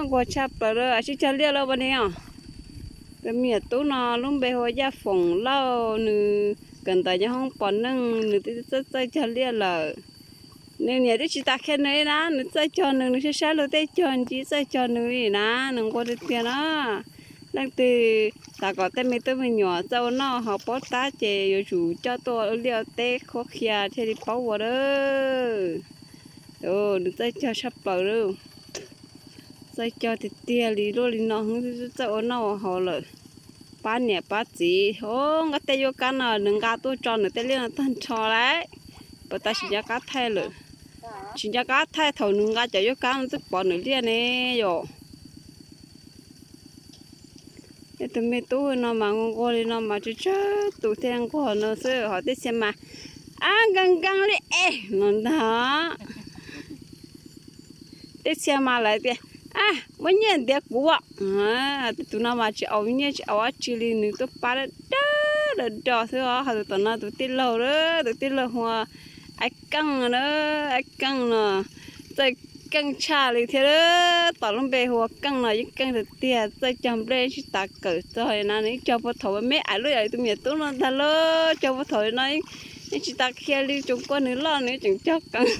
Nquag tshaj plaws lawm, sib cog liaj lawm poj niam os. Tus me nyuam tub no lub npe hu ua Yaj Foom Lauj, nws kawm ntawv nyob hoob pom neej, nws twb txawj txawj cog liaj lawm. Nws niam twb tsis tas qhia nws li na, nws txawj cog nws, nws saib saib luag tej cog ntsis txawj cog nws li na, nws nquag tiag tiag na. Leej twg xav kom tej me tub me nyuam txawj ua noj haus paub tab ces yuav tsum coj tuaj ua liaj ua teb qhuab qhia thiaj li paub ua lawm. Nws txawj cog tshaj plaws li. Txawj cog tiag tiag li, luaj li no xwb txawj ua noj ua haus lawm. Pab niam pab txiv os. Nqa tej yuav kab no nws nqa tuaj tso nws tej liaj no tag nrho lawm, puas tas tsis nco qab thaij lawm. Tsis nco qab thaij thaum nws nqa cov yuav kab no twb pov nws liaj ne yom. Tej tus me tub no mas nquag nquag li no mas tsawg tsawg tus thiaj nquag no xwb, ho tej txhia mas ab nkees nkees li es no ntag. Tej txhia mas lawv tias ab muaj nyiaj ntiav kuv. Tej tus no mas tsis aus nyiaj tsis aus dab tsi li, nws tuaj pab dawb dawb do do xwb os. Ho tus tom no tus tij laug, tus tij laug hu ua Ab Keej na, Ab Keej no txawj keej tshaj li thiab. Tom lub npe hu ua Keej no yeej keej tiag tiag, txawj cog nplej tsis tas kawm txog li na, nws yeej cog puag thaum me me ais lub yam li tus me nyuam tub no ntag lauj. Cog puag thaum li no yeej tsis tas qhia li, tsoom kua nws loj nws tseem cog qees.